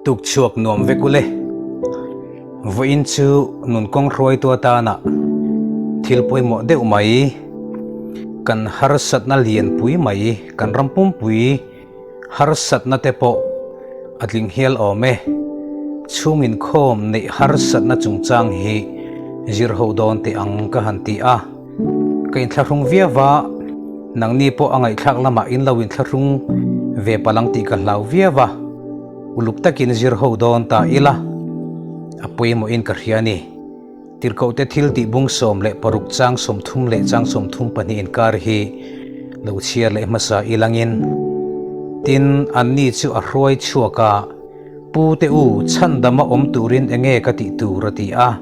Tuk chhuak nuam vek ule. Vawiin chu nun kawng hruaitu atana thil pawimawh deuh mai, kan harsatna lianpui mai, kan ram pumpui harsatna te pawh a tling hial awm e. Chhung inkhawm neih harsatna chungchang hi zir ho dawn teh ang ka han ti a. Ka inthlahrung viau va, nangni pawh a ngaihthlak lamah in lo inthlahrung ve palh ang tih ka hlau viau va, uluk takin zir ho dawn ta ila a pawimawhin ka hria a ni. Tirhkohte thil tih bung 16 chang 30 leh chang 32 inkar hi lo chhiar leh hmasa ilangin tin anni chu a hruai chhuak a, Pu te u, chhandama awm turin enge ka tih tur a ti a.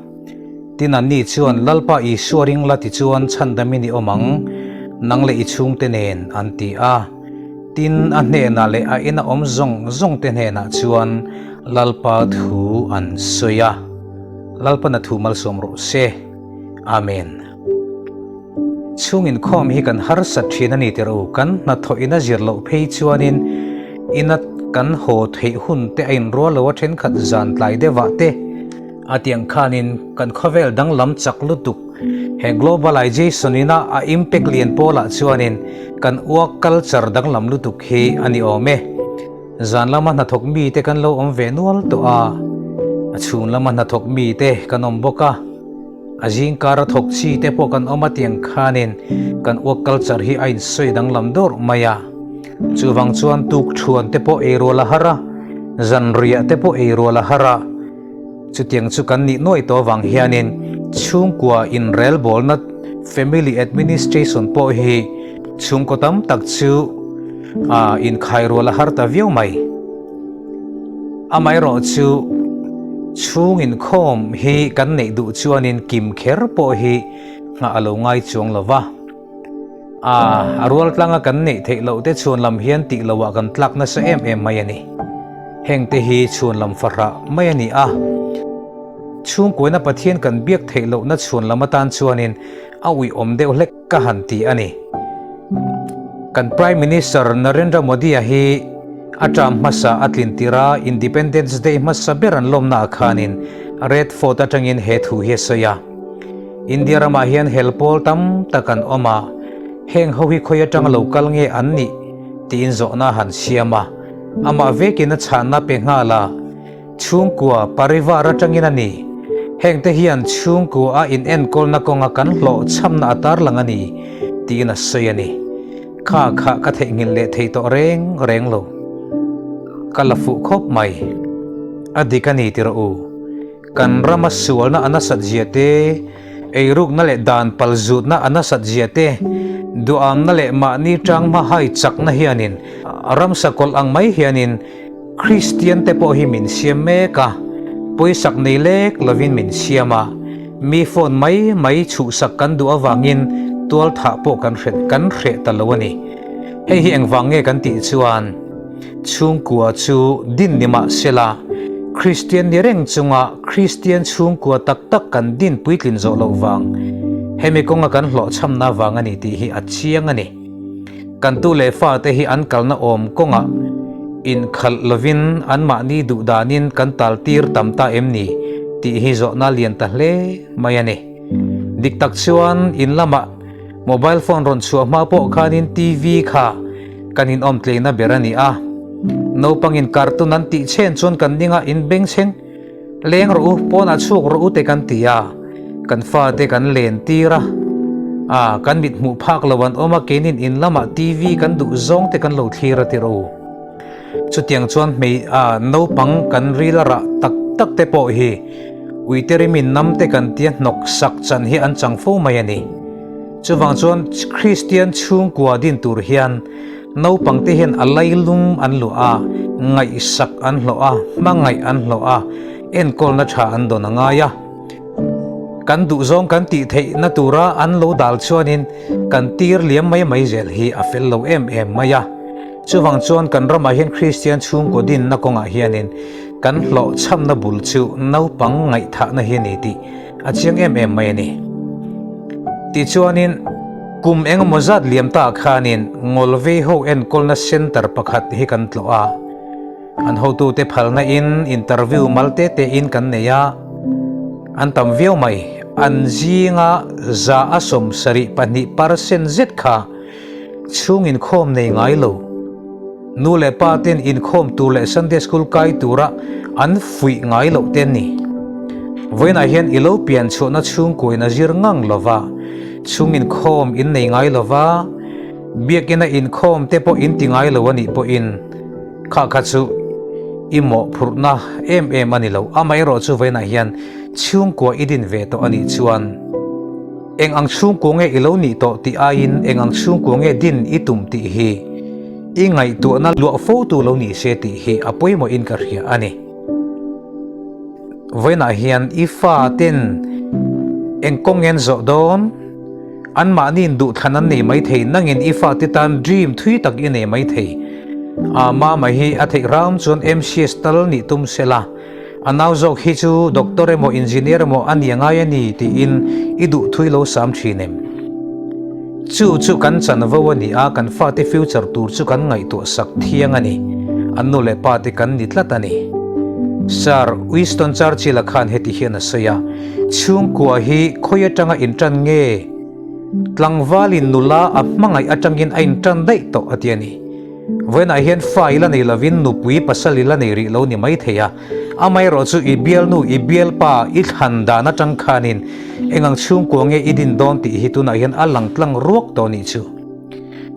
Tin anni chuan Lalpa Isua ring la tichuan chhandamin i awm ang, nang leh i chhungte nen an ti a. Tin a hnenah leh a ina awm zawng zawngte hnenah chuan Lalpa thu an sawi a. Lalpan a thu malsawm rawh se. Amen. Chhung inkhawm hi kan harsat thin a ni tirh u, kan hnathawh ina zir loh phei chuanin ina kan haw theih hun te a inrual lo a thenkhat zan tlai deuhah te a tiang khanin kan khawvel danglam chak lutuk he globalization ina a impact lian pawlah chuanin kan work culture danglam lutuk hi a ni awm e. Zan lama hnathawk mite kan lo awm ve nual tawh a, a chhung lama hnathawk mite kan awm bawk a. A zingkar a thawk chi te pawh kan awm a tiang khanin kan work culture hi a insawi danglam dawrh mai a. Chuvang chuan tuk thuan te pawh ei rual a har a, zanriah te pawh ei rual a har a. Chutiang chu kan nih nuai tawh avang hianin chhungkua inrelbawlna family administration pawh hi chhungkaw tam tak chu a inkhai rual a har ta viau mai. Amaherawh chu chhung inkhawm hi kan neih duh chuanin kim kher pawh hi nghah a lo ngai chuang lo va. A, a rual tlanga kan neih theih loh te chhuan lam hian tih loah kan tlak nasa em em mai a ni. Heng te hi chhuan lam fahrah mai a ni a. Chhungkuaina Pathian kan biak theih lohna chhuan lam atan chuanin a uiawm deuh hlek ka han ti a ni. Kan Prime Minister Narendra Modi-a hi a term hmasa a tlin tir a, Independence Day hmasa ber an lawmnaah khanin Red Fort atangin he thu hi a sawi a. India ramah hian hel pawl tam tak an awm a, heng ho hi khawi atanga lo kal nge an nih tiin zawhna a han siam a, amah vekin a chhanna pe nghal a. Chhungkua parivar atangin a ni. Hengte hian chhungkua a inenkawlna kawnga kan hlawhchhamna a tarlang a ni tiin a sawi a ni. Kha kha ka theihnghilh leh thei tawh reng reng lo. Ka la fuh khawp mai. A dik a ni ti rawh u. Kan rama sualna a nasat zia te, eirukna leh dan palzutna a nasat zia te, duhamna leh mahni tang hma hai chakna hianin ramsa kawlh ang mai hianin Kristian te pawh hi min siam mek a, pawisak nei lek lovin min siam a, mi phone mai mai chhuhsak kan duh avangin tual thah pawh kan hre kan hreh ta lo a ni. Hei hi engvang nge kan tih chuan chhungkua chu din ni mah sela, Kristian ni reng chunga Kristian chhungkua tak tak kan din puitlin zawh loh vang, hemi kawnga kan hlawhchhamna vang a ni tih hi a chiang a ni. Kan tu leh fate hi an kalna awm kawngah inkhalh lovin anmahni duh danin kan tal tir tam ta em ni tih hi zawhna lian ta hle mai a ni. Dik tak chuan in lamah mobile phone rawn chhuah hma pawh khanin TV kha kan inawm tleina ber a ni a. Naupangin cartoon an tih chhen chuan kan dingah inbengchheng Leng rawh u, pawnah chhuak rawh u te kan ti a, kan fate kan len tir a, ah kan mit hmuh phak lo an awm a, keinin in lamah TV kan duh zawng te kan lo thlir a ti rawh u. Chutiang chuan hmei ah naupang kan ril a rah tak tak te pawh hi uite rimin nam te kan tia hnawk sak chan hi an chang fo mai a ni. Chuvang chuan Kristian chhungkua din tur hian Naupangte hian a lailum an luah a, ngaihsak an hlawh a, hmangaih an hlawh a, enkawlna tha an dawn a ngai a. Kan duhzawng kan tih theihna tura an lo dal chuanin kan tir liam mai mai zel hi a fel lo em em mai a. Chuvang chuan kan ramah hian Kristian chhungkaw dinna kawngah hianin kan hlawhchhamna bul chu naupang ngaihthahna hi a ni tih A chiang em em mai a ni. Tichuanin, kum engemaw zat liam ta khanin Ngawlvei ho enkawlna centre pakhat hi kan tlawh a. An hotute phalna in interview mal te te in kan nei a, an tam viau mai. An zinga 72% zet kha chhung inkhawm nei ngai lo. Nu leh pa ten inkhawm tur leh Sunday School kai tura an fuih ngai loh te an ni. Vawiinah hian i lo pian chhuahna chhungkuain a zir ngang lo va, chhung inkhawm in nei ngai lo va, biakina inkhawm te pawh in ti ngai lo a nih pawhin kha kha chu i mawhphurhna em em a ni lo. Amaherawh chu vawiinah hian chhungkua i din ve tawh a nih chuan, Eng ang chhungkua nge i lo nih tawh tih aiin eng ang chhungkua nge din i tum tih hi i ngaihtuahna luah fo tu lo ni se tih hi a pawimawhin ka hria a ni. Vawiinah hian i fa ten eng kawng nge an zawh dawn? Anmahniin duhthlan an nei maithei nangin i fate tan dream thui tak i nei maithei. A mama hi a theih ram chuan MCS tal nih tum sela. A nau zawk hi chu doctor emaw engineer emaw a nia ngai a ni tiin i duh thui lo sam thin em? Chu chu kan chanvo a ni a, kan fate future tur chu kan ngaihtuah sak thiang a ni. An nu leh pa te kan ni tlat a ni. Sir Winston Churchill-a khan heti hian a sawi a, Chhungkua hi khawi atanga intan nge? Tlangvalin nula a hmangaih atangin a intan daih tawh a ti a ni. Vawiinah hian fa i la nei lovin nupui pasal i la nei rih lo ni mai thei a, amaherawh chu i bialnu, i bialpa, i thlan dan atang khanin eng ang chhungkua nge i din dawn tih hi tunah hian a lang tlang ruak tawh nih chu.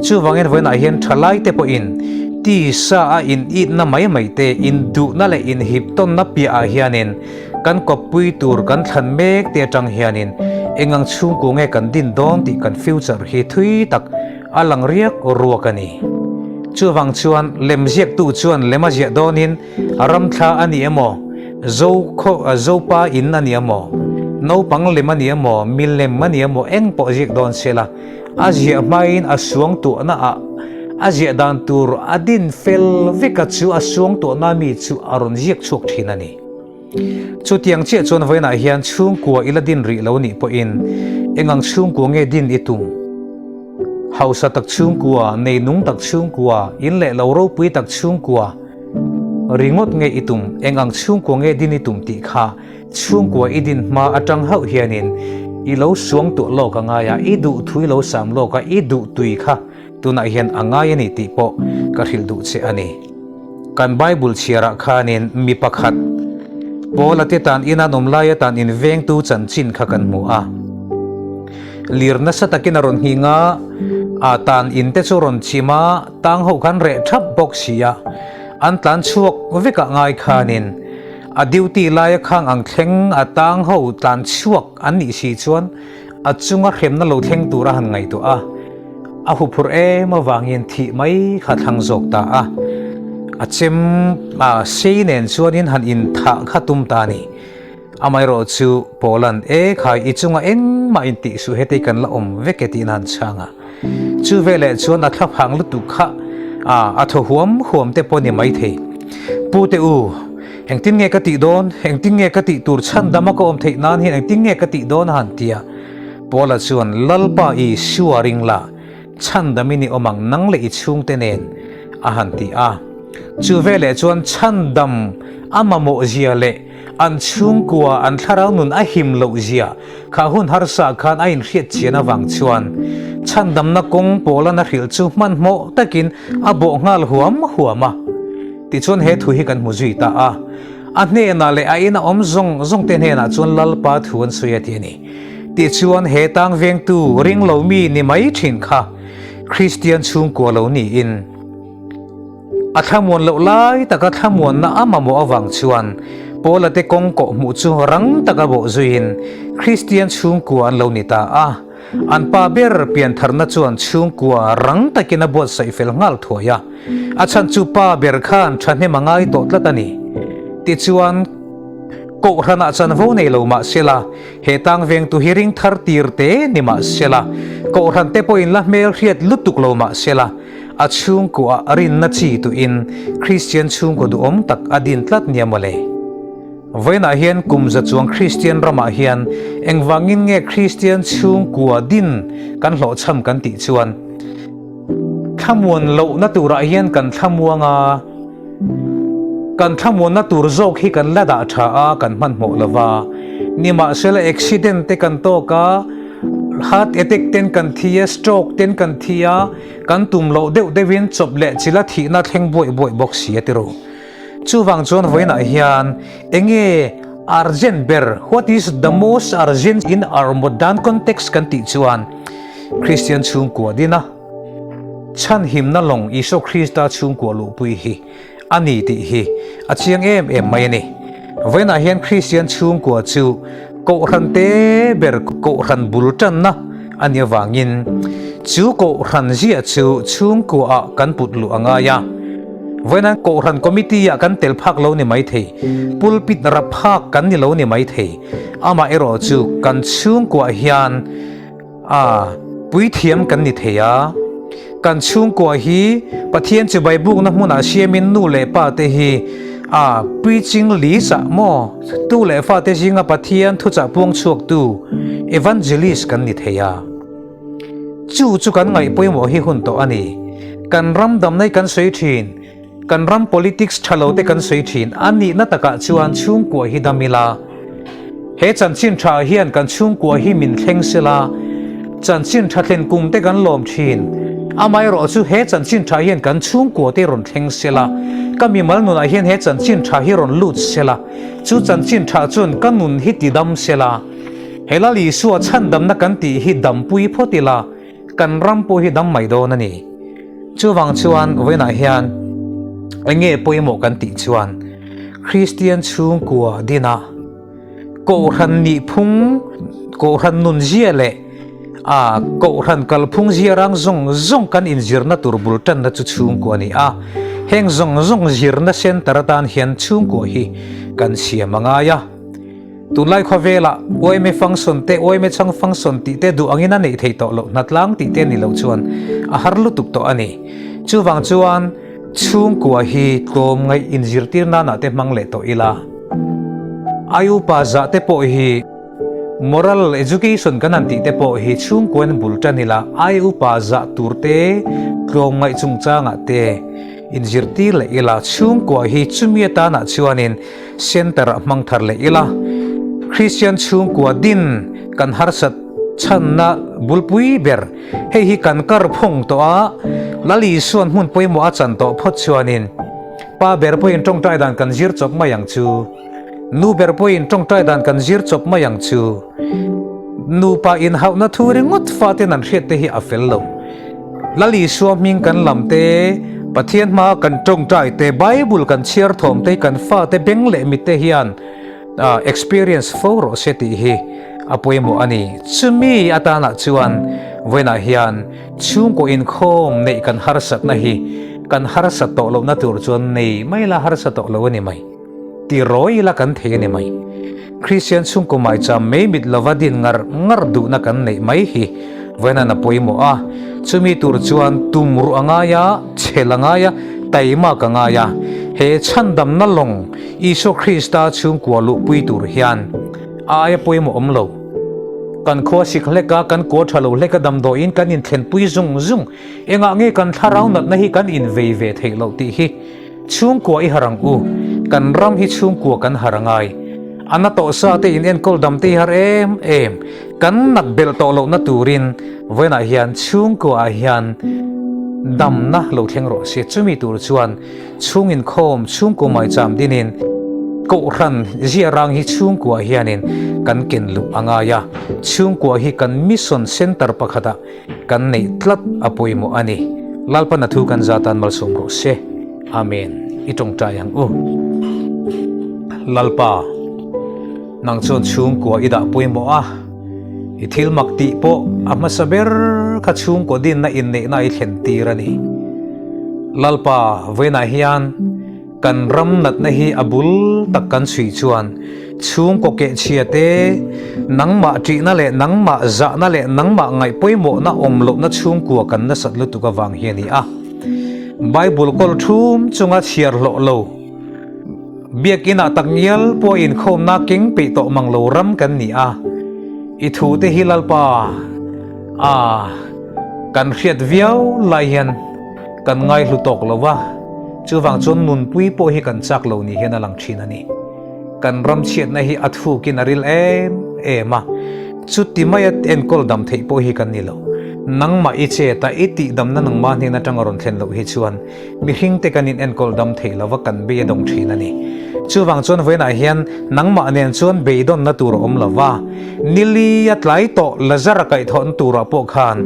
Chuvangin vawiinah hian thalai te pawhin tisa a in itna mai mai te, induhna leh inhiptawnna piahah hianin kan kawppui tur kan thlan mek te atang hianin eng ang chhungkua nge kan din dawn tih kan future hi thui tak A lang riak ruak a ni. Chuvang chuan lemziaktu chuan lem a ziah dawnin ramthla a ni emaw, zo khaw zopa in a ni emaw, naupang lem a ni emaw, milem a ni emaw eng pawh ziak dawn se la, a ziah hmain a suangtuahna ah a ziah dan tur a din fel vek a chu a suangtuahna mi chu a rawn ziak chhuak thin a ni. Chutiang chiah chuan vawiinah hian chhungkua i la din rih lo nih pawhin eng ang chhungkua nge din i tum? Hausa tak chhungkua, neinung tak chhungkua, in leh lo ropui tak chhungkua ringawt nge i tum? Eng ang chhungkua nge din i tum tih kha chhungkua i din hma atang hauh hianin i lo suangtuah lawk a ngai a, i duh thu i lo sam lawk a, i duh tui kha Tunah hian a ngai a ni tih pawh ka hrilh duh che a ni. Kan Bible chhiarah khanin mi pakhat, Paula te tan ina an awm lai atan invengtu chanchin kha kan hmu a. Lir nasa takin a rawn nghing a, a tan in te chu rawn chim a, tang ho khan reh thap bawk si a, an tlan chhuak vekah ngai khanin a duty laia khang ang thleng a tang ho tlan chhuak an nih si chuan A chunga hremna lo thleng tur a han ngaihtuah a, a huphurh em avangin thih mai kha thlang zawk ta a. A chem a sei nen chuanin han inthah kha tum ta a ni. Amaherawh chu Paula'n, E khai, i chunga engmah intih suh hetei kan la awm vek e tiin a han chhang a. Chu veleh chuan a thlaphang lutuk kha a a thaw huam huam te pawh a ni maithei. Pu te u, engtin nge ka tih dawn? Engtin nge ka tih tur chhandama ka awm theih nan hian engtin nge ka tih dawn a han ti a. Paula chuan, Lalpa Isua ring la, chhandamin i awm ang nang leh i chhungte nen a han ti a. Chu veleh chuan chhandam a mamawh zia leh An chhungkua an thlarau nun a him loh zia kha hun harsa khan a inhriat chian avang chuan chhandamna kawng pawlan a hrilh chu hmanhmawh takin a bawh nghal huam huam a. Tichuan he thu hi kan hmu zui ta a, a hnenah leh a ina awm zawng zawng te hnenah chuan Lalpa thu an sawi a ti a ni. Tichuan he tang vengtu ring lo mi ni mai thin kha Kristian chhungkua lo niin, A thlamuan loh lai taka thlamuanna a mamawh avang chuan Paula te kawng kawh hmuh chu rang taka bawh zuiin Kristian chhungkua an lo ni ta a. An pa ber piantharna chuan chhungkua rang takin a buatsaih fel nghal thuai a. A chhan chu pa ber khan thahnem a ngai tawh tlat a ni. Tichuan, Kohhranah chanvo nei lo mah sela, he tang vengtu hi ring thar tir te ni mah sela, Kohhran te pawhin la hmelhriat lutuk lo mah sela, A chhungkuah rinna chi tuin Kristian chhungkaw duhawm tak a din tlat nia mawle. Vawiinah hian kum za chuang Kristian ramah hian engvangin nge Kristian chhungkua din kan hlawhchham kan tih chuan thlamuan lohna turah hian kan thlamuang a. Kan thlamuanna tur zawk hi kan la dah tha a, kan hmanhmawh lo va. Nimahsela accident te kan tawk a, heart attack ten kan thi a, stroke ten kan thi a, kan tum loh deuh deuhin chawp leh chila thihna thleng buaih buaih bawk si a ti ru. Chuvang chuan vawiinah hian enge urgent ber, what is the most urgent in our modern context kan tih chuan Kristian chhungkua dina chhanhimna lawng Isua Krista chhungkua luhpui hi a ni tih hi a chiang em em mai a ni. Vawiinah hian Kristian chhungkua chu Kohhran te ber Kohhran bul tanna a nih avangin chu Kohhran ziah chu chhungkuaah kan put luh a ngai a. Vawiinah Kohhran Committee ah kan tel phak lo ni mai thei, pulpit rap phak kan ni lo ni mai thei, amaherawh chu kan chhungkuaah hian A, puithiam kan ni thei a. Kan chhungkua hi Pathian chibai bukna hmunah siamin nu leh pa te hi a preaching list ah maw tu leh fa te zinga Pathian thuchah puang chhuaktu evangelist kan ni thei a. Chu chu kan ngaih pawimawh hi hun tawh a ni. Kan ram damna hi kan sawi thin, kan ram politics tha lo te kan sawi thin a nihna takah chuan chhungkua hi dam ila. He chanchin tha hian kan chhungkua hi min thleng sela, chanchin tha thlen kum te kan lawm thin. Amaherawh chu he chanchin tha hian kan chhungkua te rawn thleng sela, ka mimal nunah hian he chanchin tha hi rawn lut sela, chu chanchin tha chuan ka nun hi ti dam sela, he Lal Isua chhandamna kan tih hi dampui phawt ila, kan ram pawh hi dam mai dawn a ni. Chuvang chuan vawiinah hian eng nge pawimawh kan tih chuan Kristian chhungkua dina Kohhran nihphung, Kohhran nunzia leh a Kohhran kalphung zia rang zawng zawng kan inzirna tur bul tanna chu chhungkua a ni a. Heng zawng zawng zirna center atan hian chhungkua hi kan siam a ngai a. Tunlai khawvelah uaime function te, uaime chhang function tih te duh angin a neih theih tawh loh, hnatlang tih te ni loh chuan a har lutuk tawh a ni. Chuvang chuan chhungkua hi tlawm ngaih inzirtir nanah te hmang leh tawh ila. Ai upa zah te pawh hi moral education kan han tih te pawh hi chhungkuain bul tan ila, ai upa zah tur te tlawm ngaih chungchangah te inzirtir leh ila, chhungkua hi chumi atanah chuanin Center ah hmang thar leh ila, Kristian chhungkua din kan harsat chhanna bulpui ber hei hi kan kar phawng tawh a, Lal Isuan hmun pawimawh a chan tawh phawt chuanin pa ber pawhin tawngtai dan kan zir chawp mai ang chu, nu ber pawhin tawngtai dan kan zir chawp mai ang chu. Nupa inhauhna thu ringawt faten an hriat te hi a fel lo. Lal Isua hming kan lam te, Pathian hmaa kan tawngtai te, Bible kan chhiar thawm te hi kan fate beng leh mitte hian experience fo rawh se tih hi a pawimawh a ni. Chumi atanah chuan vawiinah hian chhungkaw inkhawm neih kan harsatna hi kan harsat tawh lohna tur chuan nei mai la harsa tawh lo a ni mai. Ti rawi ila kan thei a ni mai. Kristian chhungkaw maicham mei mit lova din ngar ngar duhna kan neih mai hi vawiin a pawimawh a. Chumi tur chuan tum ruh a ngai a, chhel a ngai a, taimak a ngai a. He chhandamna lawng Isua Krista chhungkua luhpui tur hian a aia pawimawh awm lo. Kan khua sik hlek a, kan kua tha lo hlek a damdawiin kan inthlenpui zung zung. Engah nge kan thlarau natna hi kan invei ve theih loh tih hi Chhungkua i har ang u, kan ram hi chhungkua kan har a ngai. A na tawh sa te in enkawl dam te hi har em em, kan nat belh tawh lohna turin vawiinah hian chhungkua ah hian damna lo thleng rawh se. Chumi tur chuan chhung inkhawm, chhungkua maicham dinin Kohhran ziarang hi chhungkua hianin kan ken luh a ngai a, chhungkua hi kan mission centre pakhatah Kan neih tlat a pawimawh a ni. Lalpan a thu kan za tan malsawm rawh se. Amen. I tawngtai ang u. Lalpa, nang chuan chhungkua i dah pawimawh a, i thil mak tih pawh a hmasa ber kha chhungkua dinna inneihna i thlen tir a ni. Lalpa, vawiinah hian Kan ram natna hi a bul tak kan chhui chuan chhungkaw kehchhia te, nangmah ṭihna leh nangmah zahna leh nangmah ngaih pawimawhna awm lohna chhungkua kan nasat lutuk avang hi a ni a. Bible kawl thum chunga chhiar hlawh lo, biakinah takngial pawh inkhawmna keng peih tawh mang lo ram kan ni a. I thute hi Lalpa a kan hriat viau lai hian kan ngaihlu tawk lo va. Chuvang chuan nunpui pawh hi kan chak lo ni hian a lang thin a ni. Kan ram chhiatna hi a thukin a ril em em a, chuti maia enkawl dam theih pawh hi kan ni lo. Nangmah i chet a, i tihdamna nangmah hnen atanga rawn thlen loh hi chuan mihringte kan in enkawl dam theih lova kan bei a dawng thin a ni. Chuvang chuan vawiinah hian nangmah nen chuan beidawnna tur a awm lo va, nili a tlai tawh Lazara kaihthawhna turah pawh khan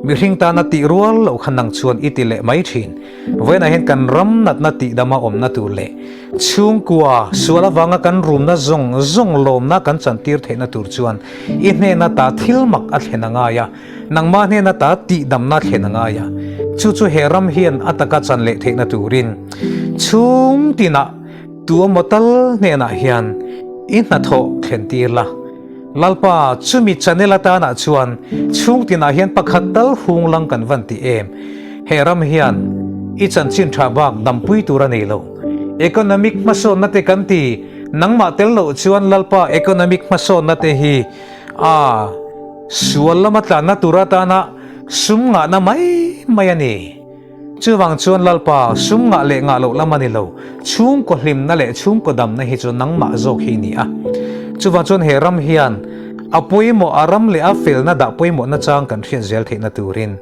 mihring tana tih rual loh kha nang chuan i ti leh mai thin. Vawiinah hian kan ram natna tihdama awmna tur leh chhungkua sual avanga kan rumna zawng zawng lawmna kan chantir theihna tur chuan i hnena ta thil mak a thlen a ngai a, nangmah hnena ta tihdamna thlen a ngai a. Chu chu he ram hian a taka chan leh theihna turin chhung tinah tuamaw tal hnenah hian i hnathawh thlen tir la. Lalpa, chumi channel atanah chuan chhung tinah hian pakhat tal hung lang kan van ti em? He ram hian i chanchin tha bak dampui tur a nei lo. Economic hmasawnna te kan ti, nangmah tel loh chuan Lalpa economic hmasawnna te hi a sual lama tlanna tur atana sum ngahna mai mai a ni. Chuvang chuan Lalpa, sum ngah leh ngah loh lam a ni lo, chhungkaw hlimna leh chhungkaw damna hi chu nangmah zawk hi ni a. Chuvang chuan he ram hian a pawimawh, a ram leh a felna dah pawimawhna chang kan hriat zel theihna turin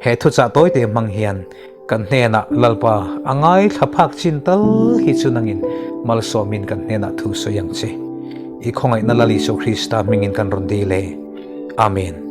he thuchah tawite hmang hian kan hnenah Lalpa a ngaithla phak chin tal hi chu nangin malsawmin kan hnenah thu sawi ang che. I khawngaihna Lal Isua Krista hmingin kan rawn dil e. Amen.